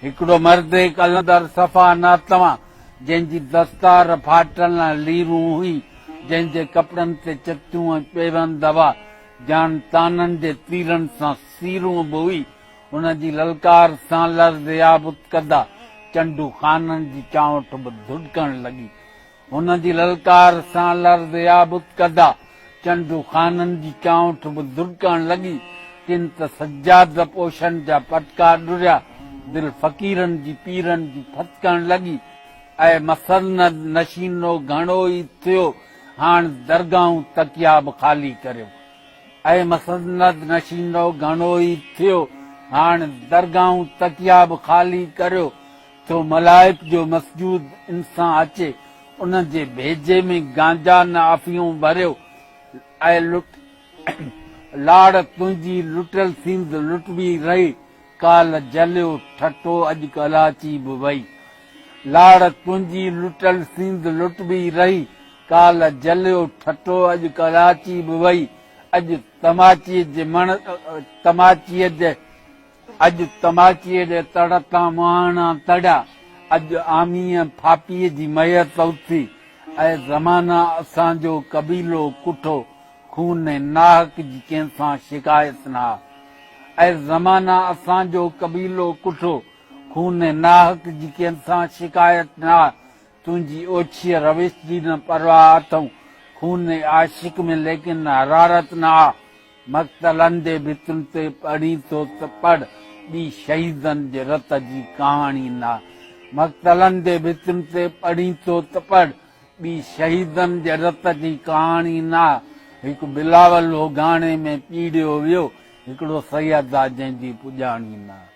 هڪڙو مرد قلندر صفا ناتوان، جنهن جي دستار ڦاٽل ۽ ليرون هئي، جنهن جي ڪپڙن تي چتيون ۽ پيوند هئا، جان طعنن جي تيرن سان سيرون به هئي، هن جي للڪار سان لرزيا بتڪدا چنڊو خانن جي چانئٺ به ڌڏڪڻ لڳي. هن جي للڪار سان لرزيا بتڪدا چنڊو خانن جي چانئٺ به ڌڏڪڻ لڳي. ڪن ته سجاده پوشن جا پٽڪا ڏريا، دل فقيرن جي پيرن جي ڦٿڪڻ لڳي. اي مسند نشينو گهڻو ئي ٿيو، هاڻ درگاهون تڪيا به خالي ڪريو. اي مسند نشينو گهڻو ئي ٿيو، هاڻ درگاهون تڪيا به خالي ڪريو. ٿو ملائڪ جو مسجود انسان اچي، ان جي ڀيجي ۾ گانجا نه افيون ڀريو. اي لٽ لاڙ تنهنجي لٽيل سينڌ لٽبي رهي، ڪالهه جليو ٺٽو اڄ ڪراچي به وئي. لاڙ تنهنجي لٽيل سينڌ لٽبي رهي، ڪالهه جليو ٺٽو اڄ ڪراچي به وئي. اڄ تماچيء جي مڻ تماچيء جي اڄ تماچيء جي تڙ تان مهاڻا تڙيا، اڄ آميء ڦاپيء جي ميت اٿي. اي زمانا اسان جو قبيلو ڪٺو، خون ناحق جي ڪنهن سان شڪايت نه آ. اي زمانا اسان جو قبيلو ڪٺو، خون ناحق جي ڪنهن سان شڪايت نه آ. تنهنجي اوڇيء روش جي نه پرواهه اٿئون، خون عاشق ۾ ليڪن حرارت نه آ. مقتلن جي ڀتين تي پڙهين ٿو ته پڙهه، ٻي شهيدن جي رت جي ڪهاڻي نه آ. مقتلن جي ڀتين تي پڙهين ٿو ته پڙهه، ٻي شهيدن جي رت جي ڪهاڻي نه آ. هڪ بلاول هو گهاڻي ۾ پيڙهيو ويو، هڪڙو سيد آ جنهن جي پڄاڻي نه آ.